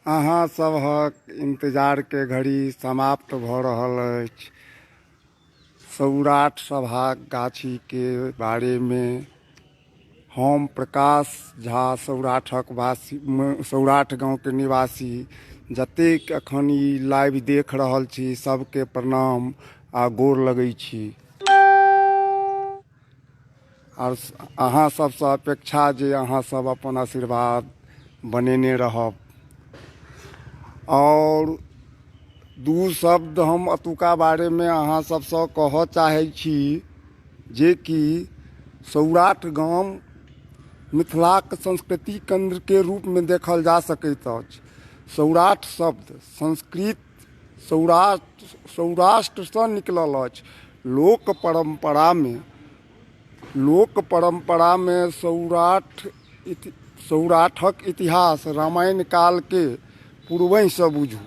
अहाँ सभक इन्तजारके घड़ी समाप्त भऽ रहल अछि। सौराठ सभाक गाछीके बारेमे हम प्रकाश झा सौराठक वासी, सौराठ गाँवके निवासी। जतेक एखन ई लाइव देख रहल छी सबके प्रणाम आ गोर लगै छी। आर अहाँ सबसँ अपेक्षा जे अहाँ सब अपन आशीर्वाद बनेने रहब। आओर दू शब्द हम एतुका बारेमे अहाँ सबसँ कहऽ चाहै छी जेकि सौराठ गाम मिथिलाक संस्कृति केन्द्रके रूपमे देखल जा सकैत अछि। सौराठ शब्द संस्कृत सौराष्ट्र सौराष्ट्रसँ निकलल अछि। लोक परम्परामे लोक परम्परामे सौराठ सौराठक इतिहास रामायण कालके पूर्वहिसँ बुझू।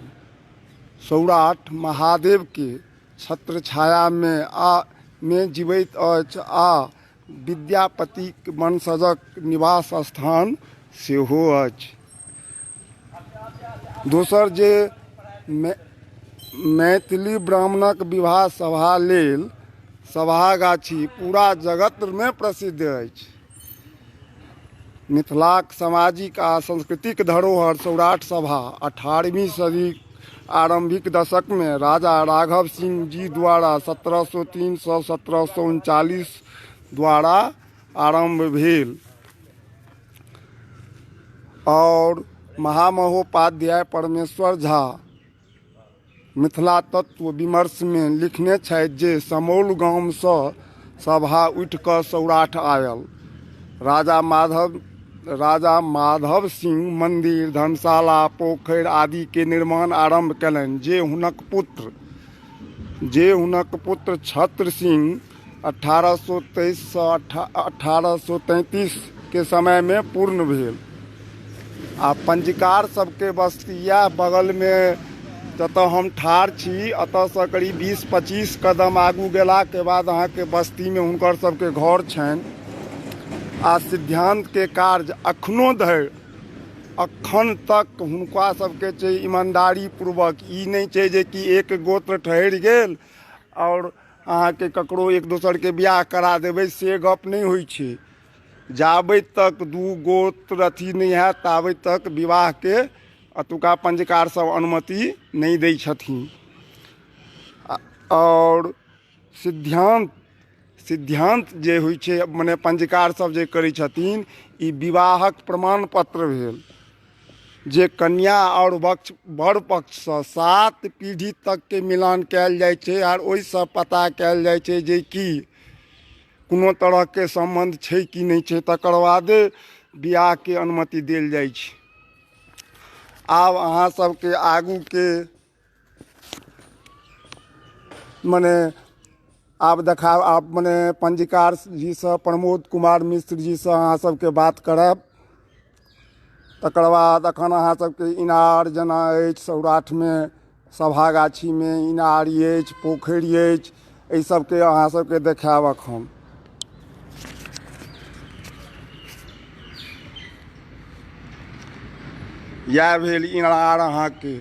सौराठ महादेवके छत्र छायामे आ मे जीबैत अछि आ विद्यापतिक वंशजक निवास स्थान सेहो अछि। दोसर जे मैथिली ब्राह्मणक विवाह सभा लेल सभागाछी पूरा जगतमे प्रसिद्ध अछि। मिथिलाक सामाजिक आ सांस्कृतिक धरोहर सौराठ सभा 18वीं सदीक आरम्भिक दशकमे राजा राघव सिंह जी द्वारा 1703 सँ 1739 द्वारा आरम्भ भेल आओर महामहोपाध्याय परमेश्वर झा मिथिला तत्व विमर्शमे लिखने छथि जे समौल गामसँ सभा उठि कऽ सौराठ आयल। राजा माधव राजा माधव सिंह मन्दिर, धर्मशाला, पोखरि आदिके निर्माण आरम्भ कयलनि जे हुनक पुत्र छत्र सिंह 1823 सँ 1833 के समयमे पूर्ण भेल। आ पञ्जीकार सबके बस्ती इएह बगलमे जतऽ हम ठाढ़ छी, एतऽसँ करीब 20-25 कदम आगू गेलाके बाद अहाँके बस्तीमे हुनकर सबके घर छनि। आ सिद्धान्तके कार्य अखनो धरि अखन तक हुनका सबके छै ईमानदारी पूर्वक। ई नहि छै जेकि एक गोत्र ठहरि गेल आओर अहाँके ककरो एक दोसरके बियाह करा देबै, से गप नहि होइ छै। जाबै तक दू गोत्र अथी नहि हैत ताबै तक विवाहके एतुका पञ्जीकार सब अनुमति नहि दै छथिन। आओर सिद्धान्त जे होइ छै, मने पञ्जीकार सब जे करै छथिन, ई विवाहक प्रमाण पत्र भेल जे कन्या आओर वक्ष वर पक्षसँ 7 पीढ़ी तकके मिलान कयल जाइ छै आर ओहिसँ पता कयल जाइ छै जे कि कोनो तरहके सम्बन्ध छै कि नहि छै, तकर बादे बिआहके अनुमति देल जाइ छै। आब अहाँ सबके आगूके मने आब देखाब, आब मने पञ्जीकार जीसँ प्रमोद कुमार मिश्र जीसँ अहाँ सबके बात करायब। तकर बाद एखन अहाँ सबके इनार जेना अछि सौराठमे, सभा गाछीमे इनार अछि, पोखरि अछि, एहि सबके अहाँ सबके देखायब एखन। इएह भेल इनार अहाँके,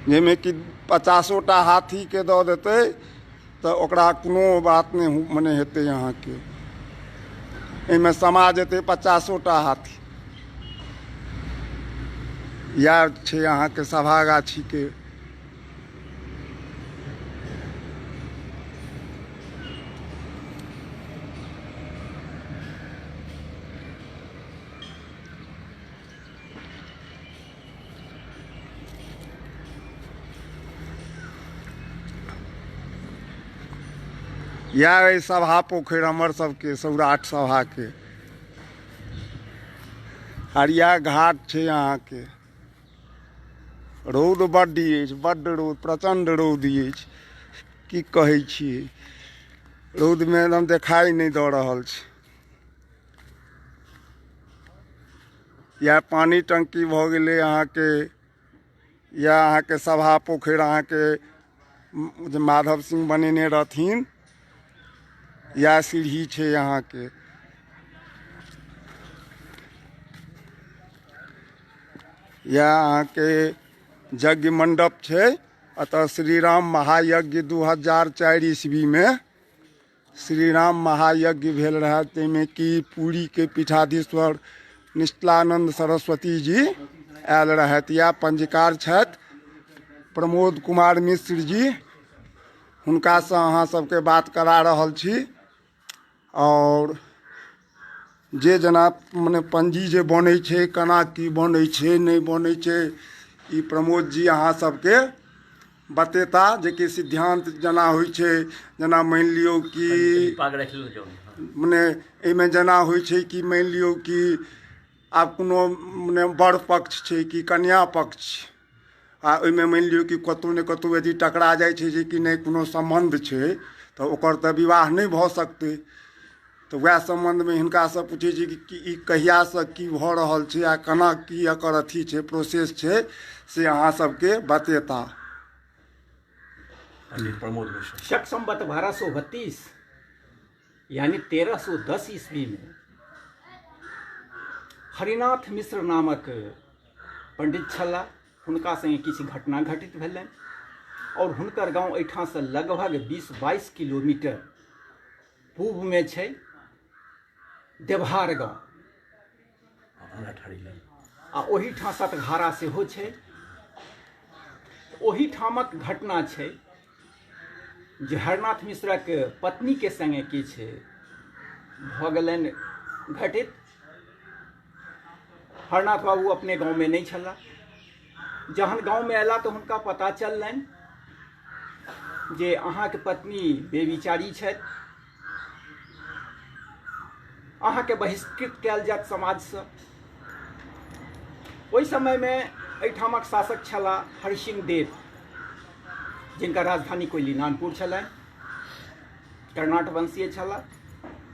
जाहिमे कि 50टा हाथीके दऽ देतै तऽ ओकरा कोनो बात नहि मने हेतै अहाँके। एहिमे समा जेतै 50टा हाथी। इएह छै अहाँके सभा गाछीके। इएह अइ सभा पोखरि हमर सबके सौराठ सभाके। आर इएह घाट छै अहाँके। रौद बड्ड अछि, बड्ड रौद, प्रचण्ड रौद अछि, की कहै छी, रौदमे एकदम देखाइ नहि दऽ रहल छै। इएह पानि टंकी भऽ गेलै अहाँके। इएह अहाँके सभा पोखरि अहाँके जे माधव सिंह बनेने रहथिन। इएह सीढ़ी छै अहाँके। इएह अहाँके यज्ञ मण्डप छै। एतऽ श्री राम महायज्ञ 2004 ईस्वीमे श्री राम महायज्ञ भेल रहए, ताहिमे कि पुरीके पीठाधीश्वर निश्चलानन्द सरस्वती जी आयल रहथि। इएह पञ्जीकार छथि प्रमोद कुमार मिश्र जी, हुनकासँ अहाँ सबके बात करा रहल छी। आओर जे जेना मने पंजी जे बनै छै, केना की बनै छै, नहि बनै छै, ई प्रमोद जी अहाँ सबके बतेता, जेकि सिद्धांत जेना होइ छै, जेना मानि लियौ कि मने एहिमे जेना होइ छै कि मानि लियौ कि आब कोनो मने वर पक्ष छै कि कन्या पक्ष, आ ओहिमे मानि लियौ कि कतहु ने कतहु यदि टकरा जाइ छै जे कि नहि कोनो सम्बन्ध छै, तऽ ओकर तऽ विवाह नहि भऽ सकतै। तऽ वएह सम्बन्धमे हिनकासँ पूछै छी कि ई कहियासँ की भऽ रहल छै आ केना की एकर अथी छै, प्रोसेस छै, से अहाँ सबके बतेता। पंडित प्रमोद मिश्र। शक संवत 1232 यानी 1310 ईस्वी में हरिनाथ मिश्र नामक पंडित छलाह। हुनका संगे किछु घटना घटित भेलनि और हुनकर गांव एहिठामसँ लगभग 20-22 किलोमीटर पूर्वमे छै देवहार गांव, आ ओहिठाम सतघारा सेहो छै। ओहिठामक घटना छै जे हरनाथ मिश्रक पत्नीके संगे किछु भऽ गेलनि घटित। हरनाथ बाबू अपने गाँवमे नहि छलाह। जहन गाँवमे अयला तऽ हुनका पता चललनि जे अहाँके पत्नी बेविचारी छथि, अहाँके बहिष्कृत कयल जायत समाजसँ। ओहि समयमे एहिठामक शासक छलाह हरिसिंह देव, जिनका राजधानी कोइली नानपुर छलनि, कर्णाट वंशीय छलाह,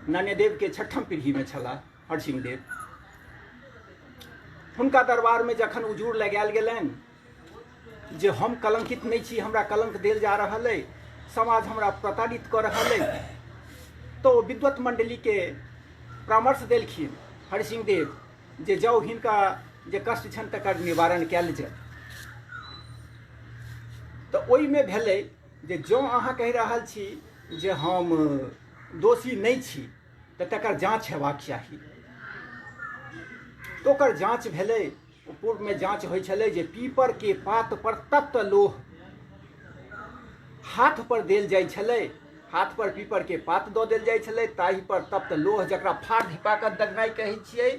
नान्यदेवके छठम पीढ़ीमे छलाह हरसिंह देव। हुनका दरबारमे जखन उजूर लगायल गेलनि जे हम कलंकित नहि छी, हमरा कलंक देल जा रहल अइ, समाज हमरा प्रताड़ित कऽ रहल अइ, तऽ ओ विद्वत मण्डलीके परामर्श देलखिन हरिसिंह देव जे जाउ हिनका जे कष्ट छनि तकर निवारण कयल जाय। तऽ ओहिमे भेलै जे जँ अहाँ कहि रहल छी जे हम दोषी नहि छी तऽ तकर जाँच हेबाक चाही। तऽ ओकर जाँच भेलै। पूर्वमे जाँच होइ छलै जे पीपरके पात पर तप्त लोह हाथ पर देल जाइ छलै, हाथ पर पीपरके पात दऽ देल जाइ छलै, ताहि पर तप्त लोह जकरा फाड़ धिपा कऽ दगनाइ कहै छियै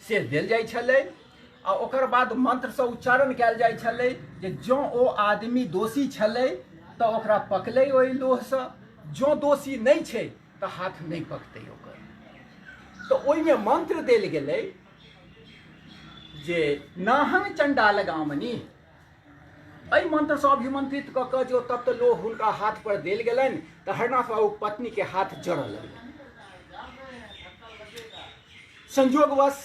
से देल जाइ छलै, आ ओकर बाद मन्त्रसँ उच्चारण कयल जाइ छलै जे जँ ओ आदमी दोषी छलै तऽ ओकरा पकलै ओहि लोहसँ, जँ दोषी नहि छै तऽ हाथ नहि पकतै ओकर। तऽ ओहिमे मन्त्र देल गेलै जे नाहंग चंडाल गामनी, एहि मंत्रसँ अभिमंत्रित कऽ कऽ जो तप्त लोह हुनका हाथ पर देल गेलनि तऽ हरनाथ बाबू पत्नीके हाथ जरऽ लगलनि। संजोगवश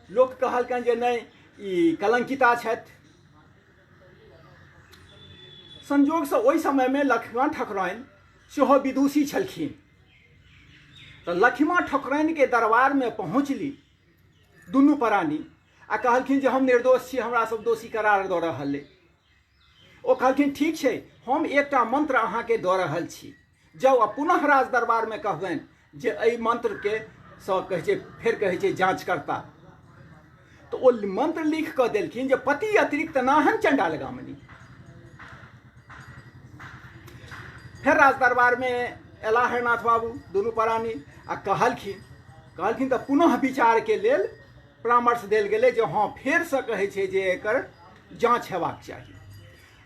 लोक कहलकनि जे नहि ई कलंकिता छथि। संजोगसँ ओहि समयमे लक्ष्मण ठकुराइन सेहो विदुषी छलखिन, तऽ लखिमा ठकुराइनके दरबारमे पहुँचली दुनू प्राणी आ कहलखिन जे हम निर्दोष छी, हमरा सब दोषी करार दऽ रहल अइ। ओ कहलखिन ठीक छै, हम एकटा मंत्र अहाँके दऽ रहल छी, जाउ आ पुनः राज दरबारमे कहबनि जे एहि मंत्रके सँ कहै छै फेर कहै छै जाँच करता। तऽ ओ मंत्र लिख कऽ देलखिन जे पति अतिरिक्त नाहन चंडाल गामनी। फेर राज दरबारमे एला हरिनाथ बाबू दुनू प्राणी आ कहलखिन तऽ पुनः विचारके लेल परामर्श देल गेलै जे हँ फेरसँ कहै छै जे एकर जाँच हेबाक चाही।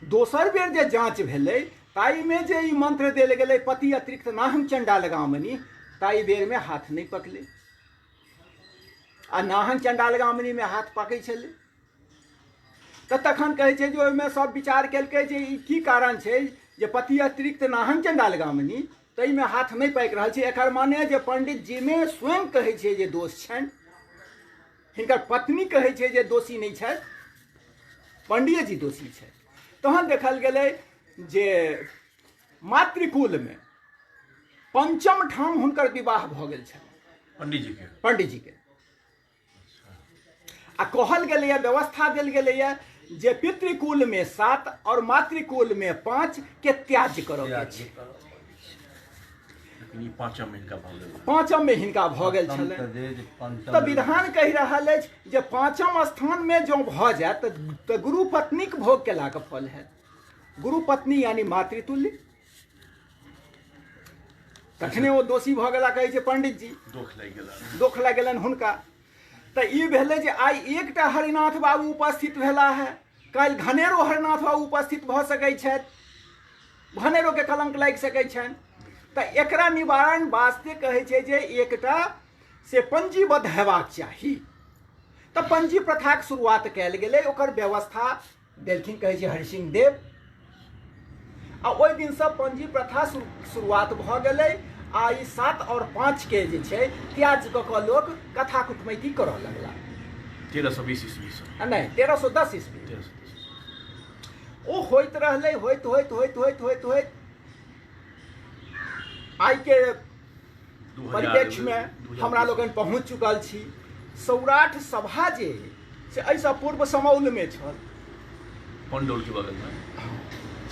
दोसर बेर जे जाँच भेलै ताहिमे जे ई मंत्र देल गेलै पति अतिरिक्त नाहम चंडाल गामनी, ताहि बेरमे हाथ नहि पकलै आ नाहन चंडाल गामनीमे हाथ पकै छलै। तऽ तखन कहै छै जे ओहिमे सब विचार केलकै जे ई की कारण छै जे पति अतिरिक्त नाहन चंडाल गामनी ताहिमे हाथ नहि पाकि रहल छै। एकर माने जे पंडित जीमे स्वयं कहै छै जे दोष छनि, हिनकर पत्नी कहै छै जे दोषी नहि छथि, पंडिये जी दोषी छथि। तहन देखल गेलै जे मातृकुलमे पंचम ठाम हुनकर विवाह भऽ गेल छनि पंडित जी के, पंडित जी के। आ कहल गेलैए, व्यवस्था देल गेलैए जे पितृकुल में 7 और मातृकुल में 5 के त्याज्य करऽ के छै। लेकिन ई पाँचम में हिनका भऽ गेल। पाँचम में हिनका भऽ गेल छलनि। तऽ विधान कहि रहल अछि जे पाँचम स्थान में जँ भऽ जाय तऽ गुरु पत्नीक भोग केलाक फल हैत। गुरु पत्नी यानी मातृतुल्य। तखने ओ दोषी भऽ गेला, कहै छै पंडित जी। दोख लागि गेला, दोख लागि गेलनि हुनका। तऽ ई भेलै जे आइ एकटा हरिनाथ बाबू उपस्थित भेला है, काल्हि घनेरो हरिनाथ बाबू उपस्थित भऽ सकै छथि, घनेरोके कलंक लागि सकै छनि। तऽ एकरा निवारण वास्ते कहै छै जे एकटा से पंजीबद्ध हेबाक चाही। तऽ पंजी प्रथाक शुरुआत कयल गेलै, ओकर व्यवस्था देलखिन कहै छै हरिसिंह देव। आ ओहि दिनसँ पंजी प्रथा शुरुआत भऽ गेलै। आ ई 7 और 5 के जे छै त्याज कऽ कऽ लोक कथा कुटमैती करऽ लगला। 1320 ईस्वी सँ। नहि, 1310 ईस्वी। 1310। ओ होइत रहलै, होइत होइत होइत होइत होइत होइत आइ के परिप्रेक्ष्यमे हमरा लोकनि पहुँच चुकल छी। सौराठ सभा जे से एहिसँ पूर्व समौलमे छल, पंडौल के बगलमे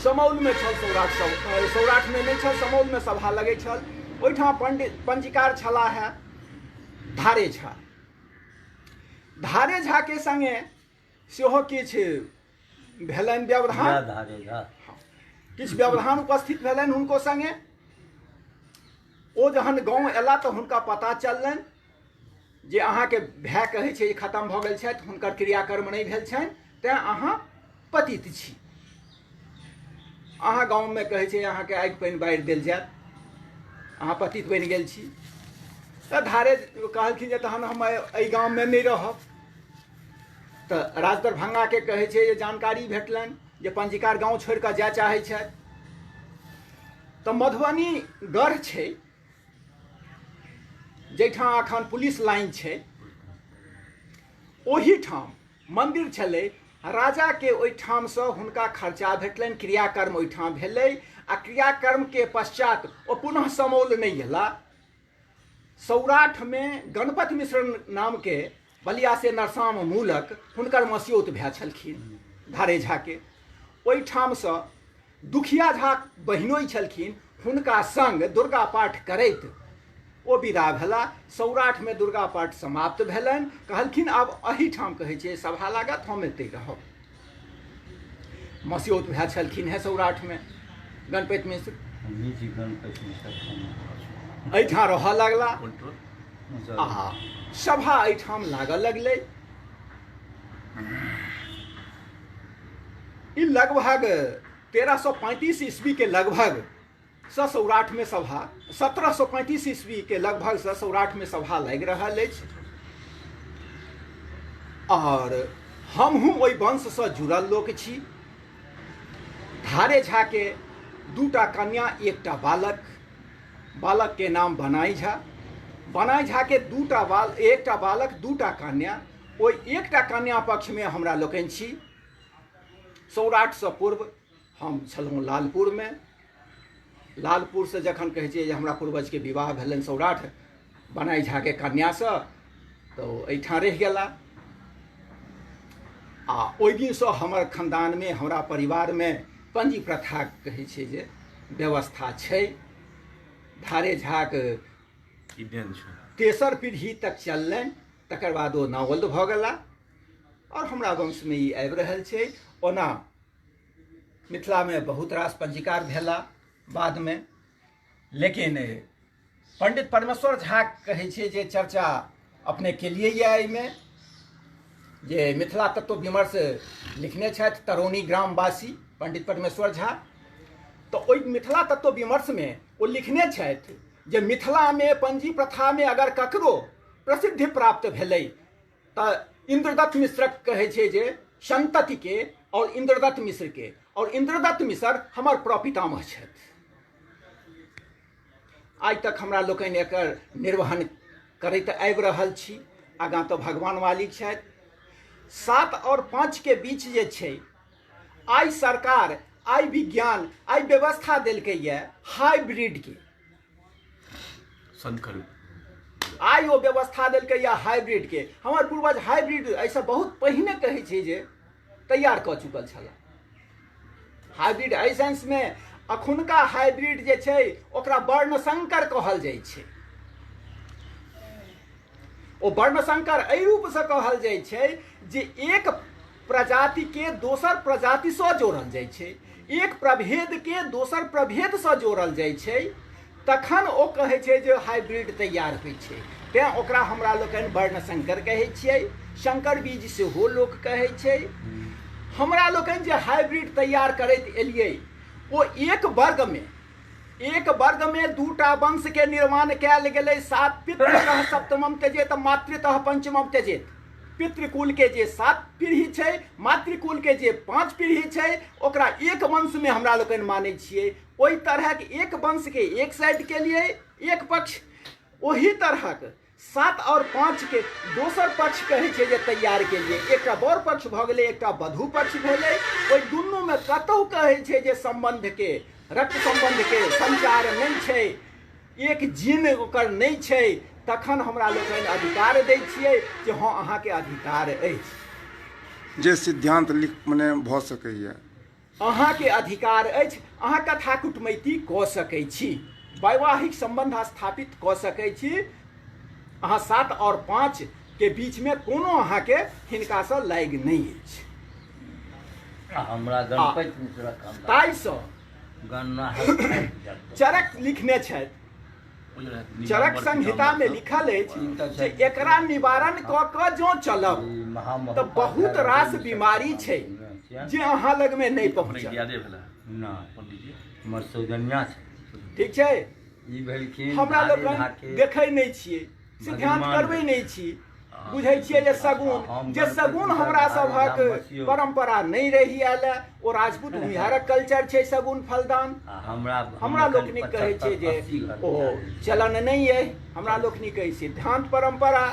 समौलमे छल। सौराठ सौराठमे नहि छल, समौलमे सभा लगै छल। ओहिठाम पंडित पंजीकार छलाह है धारे झा। धारे झा के संगे सेहो किछु भेलनि व्यवधान, किछु व्यवधान उपस्थित भेलनि हुनको संगे। ओ जहन गाँव अयला तऽ हुनका पता चललनि जे अहाँके भाय कहै छै जे खतम भऽ गेल छथि, हुनकर क्रियाकर्म नहि भेल छनि, तेँ अहाँ पतित छी। अहाँ गाँवमे कहै छै अहाँके आगि पानि बारि देल जायत, अहाँ पतित बनि गेल छी। तऽ धारे कहलखिन जे तहन हम एहि गाममे नहि रहब। तऽ राज दरभंगाके कहै छै जे जानकारी भेटलनि जे पंजीकार गाँव छोड़ि कऽ जाय चाहै छथि। तऽ मधुबनी गढ़ छै जाहिठाम एखन पुलिस लाइन छै, ओहिठाम मन्दिर छलै राजाके। ओहिठामसँ हुनका खर्चा भेटलनि, क्रियाकर्म ओहिठाम भेलै। आ क्रियाकर्मके पश्चात ओ पुनः समौल नहि गेला। सौराठमे गणपति मिश्र नामके बलिया से नरसाम मूलक हुनकर मसियौत भाय छलखिन धारे झाके। ओहिठामसँ दुखिया झा बहिनोइ छलखिन, हुनका संग दुर्गा पाठ करैत ओ विदा भेला। सौराठमे दुर्गा पाठ समाप्त भेलनि। कहलखिन आब एहिठाम कहै छै सभा लागत, हम एतहि रहब। मसियौत भाय छलखिन हेँ सौराठमे गणपति मिश्र, एहिठाम रहऽ लगला आ सभा एहिठाम लागऽ लगलै। ई लगभग 1335 ईस्वी के लगभग सँ सौराठमे सभा, 1735 ईस्वी के लगभग सँ सौराठमे सभा लागि रहल अछि। और हमहूँ ओहि वंशसँ जुड़ल लोक छी। धारे झा के 2टा कन्या, 1टा बालक। बालक के नाम बनाई झा। बनाई झा के 2टा बाल, 1टा बालक, 2टा कन्या। ओहि 1टा कन्या पक्षमे हमरा लोकनि छी। सौराठसँ पूर्व हम छलहुँ लालपुरमे। लालपुरसँ जखन कहै छियै जे हमरा पूर्वजके विवाह भेलनि सौराठ बनाई झाके कन्यासँ, तऽ ओ एहिठाम रहि गेला। आ ओहि दिनसँ हमर खानदानमे, हमरा परिवारमे पंजी प्रथा कहै छै जे व्यवस्था छै। धारे झाक तेसर पीढ़ी तक चललनि, तकर बाद ओ नावल्द भऽ गेला और हमरा वंशमे ई आबि रहल छै। ओना मिथिलामे बहुत रास पंजीकार भेला बादमे, लेकिन पंडित परमेश्वर झा कहै छै जे चर्चा अपने केलिए यऽ एहिमे, जे मिथिला तत्व विमर्श लिखने छथि तरौनी ग्रामवासी पंडित परमेश्वर झा। तऽ ओहि मिथिला तत्व विमर्शमे ओ लिखने छथि जे मिथिलामे पंजी प्रथामे अगर ककरो प्रसिद्धि प्राप्त भेलै तऽ इन्द्रदत्त मिश्रक कहै छै जे संततिके और इन्द्रदत्त मिश्रके, और इन्द्रदत्त मिश्र हमर प्रपितामह छथि। आइ तक हमरा लोकनि एकर निर्वहन करैत आबि रहल छी। आगाँ तऽ भगवान मालिक छथि। 7 और 5 के बीच जे छै, आइ सरकार, आइ विज्ञान, आइ व्यवस्था देलकै ये हाइब्रिड के, संकर आइ ओ व्यवस्था देलकै या हाइब्रिडके। हमर पूर्वज हाइब्रिड एहिसँ बहुत पहिने कहै छै जे तैयार कऽ चुकल छलाह। हाइब्रिड एहि सेंसमे अखुनका हाइब्रिड जे छै ओकरा वर्णशंकर कहल जाइ छै। ओ वर्णशंकर एहि रूपसँ कहल जाइ छै जे एक प्रजातिके दोसर प्रजातिसँ जोड़ल जाइ छै, एक प्रभेदके दोसर प्रभेदसँ जोड़ल जाइ छै, तखन ओ कहै छै जे हाइब्रिड तैयार होइ छै। तेँ ओकरा हमरा लोकनि वर्णशंकर कहै छियै, शंकर बीज सेहो लोक कहै छै। हमरा लोकनि जे हाइब्रिड तैयार करैत एलियै ओ एक वर्गमे, एक वर्गमे दूटा वंशके निर्माण कयल गेलै। सात पितृतः सप्तमम त्यजेत, मातृतः पंचमम त्यजेत। पितृकुल के जे 7 पीढ़ी छै, मातृकुल के जे 5 पीढ़ी छै, ओकरा एक वंशमे हमरा लोकनि मानै छियै। ओहि तरहक एक वंशके एक साइड के लिए एक पक्ष, ओही तरहक 7 और 5 के दोसर पक्ष कहै छै जे तैयार के लिए। एकटा वर पक्ष भऽ गेलै, एकटा वधू पक्ष भेलै। ओहि दुनूमे कतहु कहै छै जे सम्बन्धके, रक्त सम्बन्धके संचार नहि छै, एक जीन ओकर नहि छै, तखन हमरा लोकनि अधिकार दै छियै जे हँ अहाँके अधिकार अछि। जे सिद्धांत लिख मने भऽ सकैए। अहाँके अधिकार अछि, अहाँ कथा कुटमैती कऽ सकै छी, वैवाहिक सम्बन्ध स्थापित कऽ सकै छी। अहाँ 7 और 5 के बीचमे कोनो अहाँके हिनकासँ लागि नहि अछि। हमरा गणपति मिश्रक ताहिसँ चरक लिखने छथि, चरक संहितामे लिखल अछि जे एकरा निवारण कऽ कऽ जँ चलब तऽ बहुत रास बीमारी छै जे अहाँ लगमे नहि पहुँचत। ठीक छै, हमरा लोकनि देखै नहि छियै, सिद्धांत करबै नहि छी, बुझै छियै जे सगुन, जे सगुन हमरा सभक परंपरा नहि रहि आयल है, ओ राजपूत भूमिहारक कल्चर छै सगुन फलदान। हमरा लोकनिक कहै छै जे ओ चलन नहि अइ। हमरा लोकनिक एहि सिद्धांत परंपरा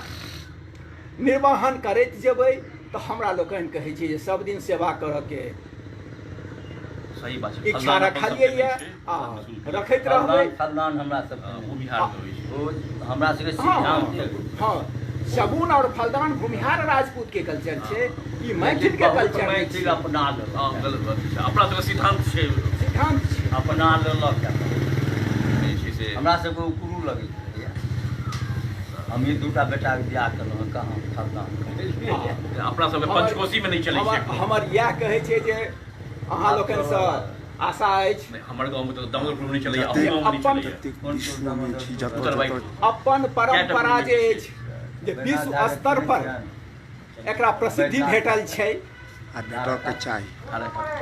निर्वहन करैत जेबै तऽ हमरा लोकनि कहै छै जे सब दिन सेवा करऽके सही बात छै। इच्छा रखलियै आ रखैत रहबै। फलदान हमरा सबके भूमिहार होइ छै, ओ हमरा सबके सिद्धांत। हँ, शगुन और फलदान भूमिहार राजपूत के कल्चर छै, ई मैथिल के कल्चर मैथिल अपना लेलक। गलत बात छै, अपना सबके सिद्धांत छै, सिद्धांत छै, अपना लेलक। हमरा सबके उकरू लगैत रहैया। हम ई दूटा बेटाके बियाह केलहुँ, कहाँ फलदान अपना सबके पंचकोशी में नहि चलै छै। हमर इएह कहै छै जे अहाँ लोकनिसँ आशा अछि। हमर गाँवमे तऽ दामोदरपुर नहि चलैया, अपन अपन परंपरा जे अछि जे विश्व स्तर पर एकरा प्रसिद्धि भेटल छै,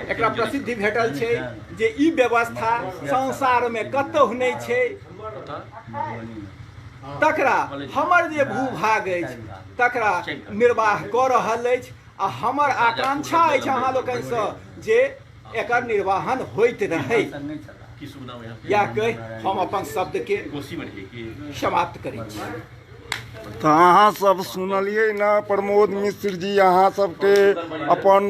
एकरा प्रसिद्धि भेटल छै जे ई व्यवस्था संसारमे कतहु नहि छै, तकरा हमर जे भूभाग अछि तकरा निर्वाह कऽ रहल अछि। आ हमर आकांक्षा अछि अहाँ लोकनिसँ जे एकर निर्वहन होइत रहै। इएह कहि हम अपन शब्दके समाप्त करै छी। तऽ अहाँ सब सुनलियै ने प्रमोद मिश्र जी अहाँ सबके अपन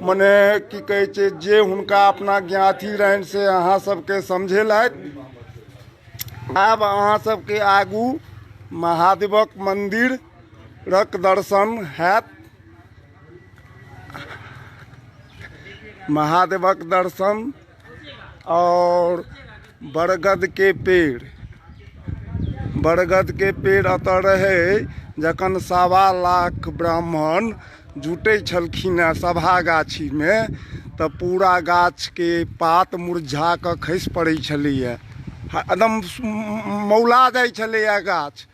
मने की कहै छै जे हुनका अपना ज्ञाति रहनि से अहाँ सबके समझेलथि। आब अहाँ सबके आगू महादेवक मन्दिरक दर्शन हैत। महादेवक दर्शन और बरगद के पेड़, बरगद के पेड़ एतऽ रहै जखन 1.25 लाख ब्राह्मण जुटै छलखिन हेँ सभा गाछीमे तऽ पूरा गाछके पात मुरझा कऽ खसि पड़ै छलैए, एकदम मौला जाइ छलैए गाछ।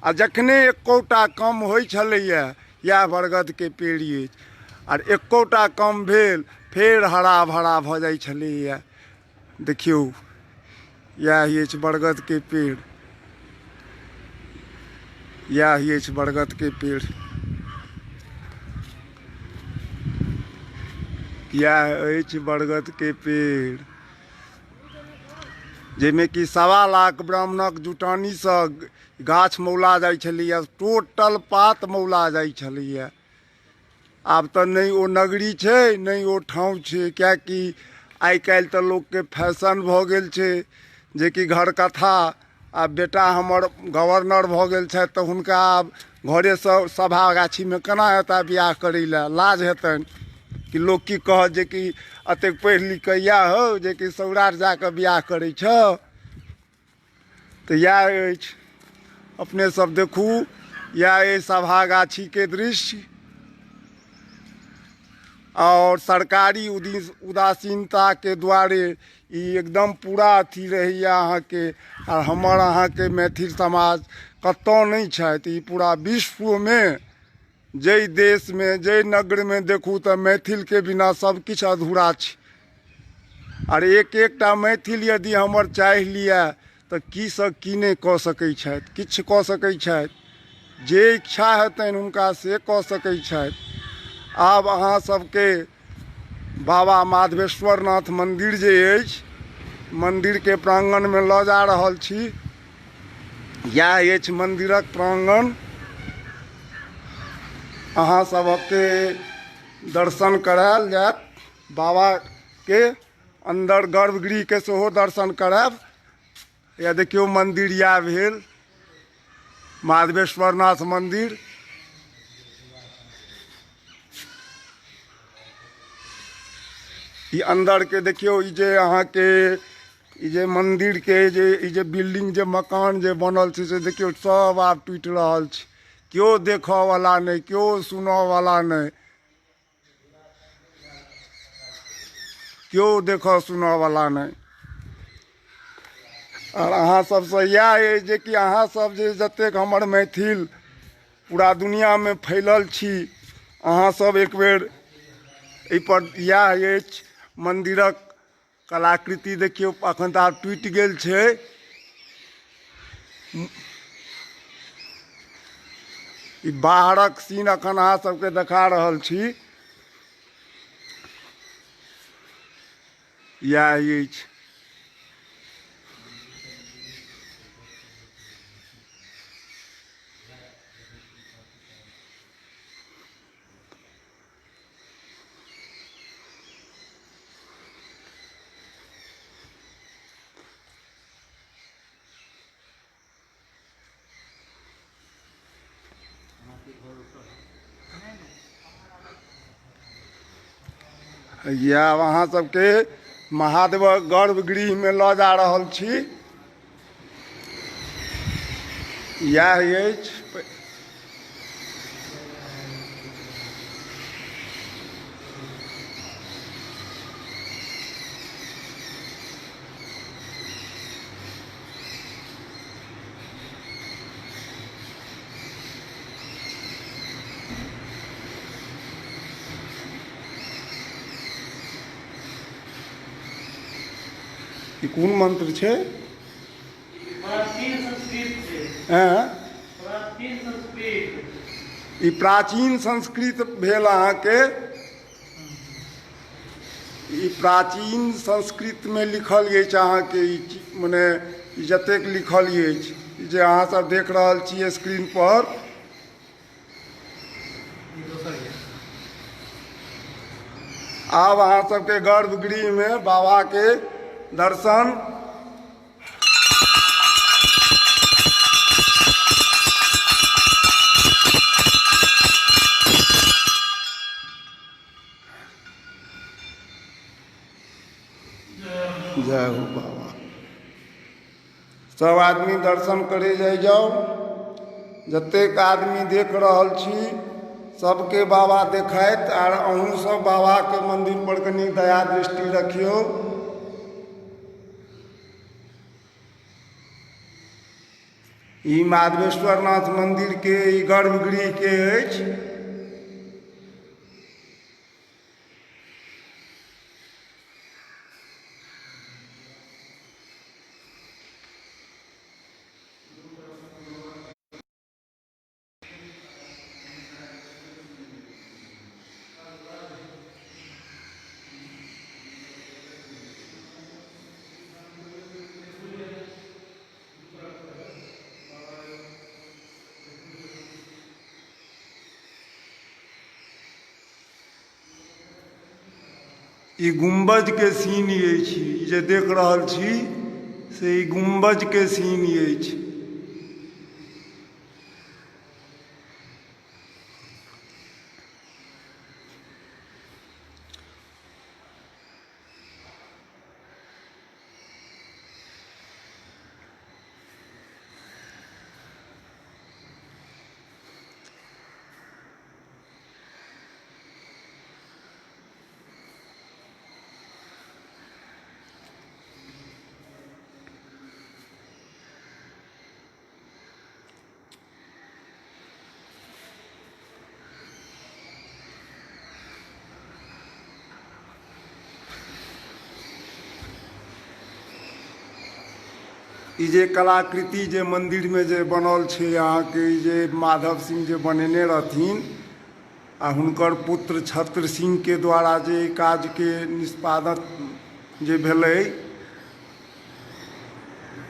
आ जखने एकोटा कम होइ छलैए, इएह बरगदके पेड़ अछि, आर एकोटा कम भेल फेर हरा भरा भऽ जाइ छलैए। देखियौ इएह अछि बरगदके पेड़, इएह अछि बरगदके पेड़, इएह अछि बरगदके पेड़, जाहिमे कि 1.25 लाख ब्राह्मणक जुटानीसँ गाछ मौला जाइ छलैए, टोटल पात मौला जाइ छलैए। आब तऽ नहि ओ नगरी छै, नहि ओ ठाँव छै, किएकि आइ काल्हि तऽ लोकके फैशन भऽ गेल छै जेकि घर कथा आब बेटा हमर गवर्नर भऽ गेल छथि तऽ हुनका आब घरेसँ सभा गाछीमे केना हेता बियाह करै लए, लाज हेतनि कि लोक की कहत जे कि एतेक पढ़ि लिख कऽ इएह हौ जे कि सौराठ जाकऽ बियाह करै छौ। तऽ इएह अछि, अपने सब देखू, इएह अछि सभा गाछीके दृश्य। आओर सरकारी उदासीनताके दुआरे ई एकदम पूरा अथी रहैए अहाँके। आ हमर अहाँके मैथिल समाज कतहु नहि छथि, ई पूरा विश्वमे जाहि देशमे जाहि नगरमे देखू तऽ मैथिलके बिना सबकिछु अधूरा छै। आर एक एकटा मैथिल यदि हमर चाहि लिअ तऽ की सँ की नहि कऽ सकै छथि, किछु कऽ सकै छथि, जे इच्छा हेतनि हुनका से कऽ सकै छथि। आब अहाँ सबके बाबा माधवेश्वर नाथ मन्दिर जे अछि, मन्दिरके प्राङ्गणमे लऽ जा रहल छी। इएह अछि मन्दिरक प्राङ्गण। अहाँ सबके दर्शन करायल जायत, बाबाके अन्दर गर्भगृहके सेहो दर्शन करायब। या देखियौ मन्दिर इएह भेल माधवेश्वर नाथ मन्दिर। ई अन्दर के देखियौ, ई जे अहाँके ई जे मन्दिर के जे ई जे बिल्डिंग जे मकान जे बनल छै से देखियौ सब आब टूटि रहल छै। केओ देखऽ वाला नहि, केओ सुनऽ वाला नहि, केओ देखऽ सुनऽ वाला नहि। आओर अहाँ सबसँ इएह अइ जे कि अहाँ सब जे जतेक हमर मैथिल पूरा दुनिआँमे फैलल छी, अहाँ सब एक बेर एहिपर इएह अछि मन्दिरक कलाकृति देखियौ, अखन तऽ आब टूटि गेल छै। ई बाहरक सीन अखन अहाँ सबके देखा रहल छी। इएह अछि। इएह अहाँ सबके महादेवक गर्भगृहमे लऽ जा रहल छी। इएह अछि। ई कोन मंत्र छै? प्राचीन संस्कृत छै। हैं? प्राचीन संस्कृत। ई प्राचीन संस्कृत भेल अहाँके। ई प्राचीन संस्कृतमे लिखल अछि अहाँके। ई मने ई जतेक लिखल अछि, ई जे अहाँ सब देख रहल छी स्क्रीन पर। आब अहाँ सबके गर्भगृहमे बाबाके दर्शन। जय हो बाबा। सब आदमी दर्शन करे जाइ जाउ। जतेक आदमी देख रहल छी सबके बाबा देखाइत। आर अहूँ सब बाबाके मंदिर पर कनि दया दृष्टि रखियौ। ई माधवेश्वर नाथ मंदिर के ई गर्भगृह के अछि। ई गुम्बज के सीन अछि, ई जे देख रहल छी से ई गुम्बजके सीन अछि। ई जे कलाकृति जे मन्दिरमे जे बनल छै अहाँके, ई जे माधव सिंह जे बनेने रहथिन आ हुनकर पुत्र छत्र सिंहके द्वारा जे एहि काजके निष्पादन जे भेलै,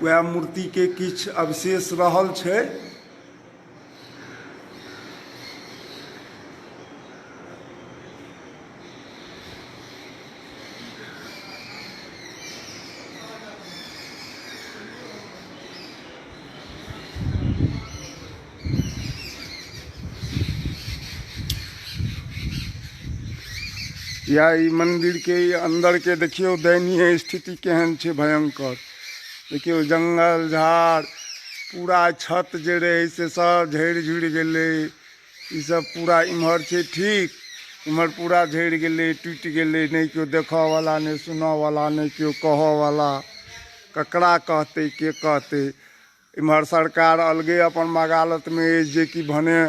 वएह मूर्तिके किछु अवशेष रहल छै। या ई मन्दिरके अन्दरके देखियौ दयनीय स्थिति केहन छै, भयङ्कर। देखियौ जङ्गल झाड़ पूरा, छत जे रहै से सब झड़ि झुड़ि गेलै। ई सब पूरा इम्हर छै, ठीक इम्हर पूरा झड़ि गेलै, टूटि गेलै। नहि केओ देखऽवला, नहि सुनऽवला, नहि केओ कहऽवला। ककरा कहतै, के कहतै? इम्हर सरकार अलगे अपन मगालतमे अछि जेकि भने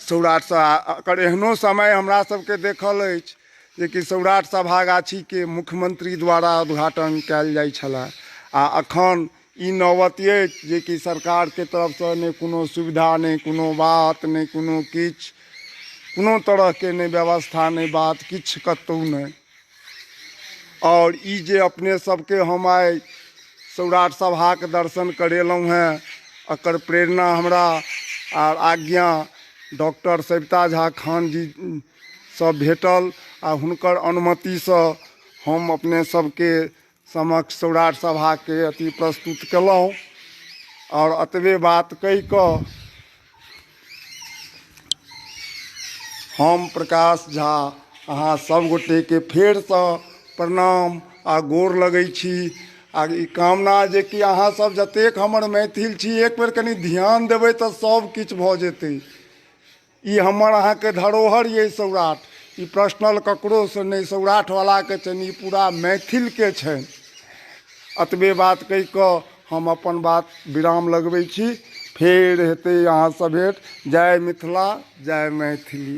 सौराठसँ एकर एहनो समय हमरा सबके देखल अछि जेकि सौराठ सभा गाछीके मुख्यमंत्री द्वारा उद्घाटन कयल जाइ छलए, आ अखन ई नौबत अछि जेकि सरकारके तरफसँ नहि कोनो सुविधा, नहि कोनो बात, नहि कोनो किछु, कोनो तरहके नहि व्यवस्था, नहि बात, किछु कतहु नहि। आओर ई जे अपने सबके हम आइ सौराठ सभाके दर्शन करेलहुँ हेँ, एकर प्रेरणा हमरा आर आज्ञा डॉक्टर सविता झा खान जी सँ भेटल, आ हुनकर अनुमतिसँ हम अपने सबके समक्ष सौराठ सभाके अथी प्रस्तुत केलहुँ। आओर एतबे बात कहि कऽ हम प्रकाश झा अहाँ सब गोटेके फेरसँ प्रणाम आ गोर लगै छी, आ ई कामना जेकि अहाँ सब जतेक हमर मैथिल छी, एक बेर कनि ध्यान देबै तऽ सब किछु भऽ जेतै। ई हमर अहाँके धरोहर यऽ सौराठ। ई पर्सनल ककरोसँ नहि सौराठवलाके छनि, ई पूरा मैथिलके छनि। एतबे बात कहि कऽ हम अपन बात विराम लगबै छी। फेर हेतै अहाँसँ भेँट। जय मिथिला, जय मैथिली।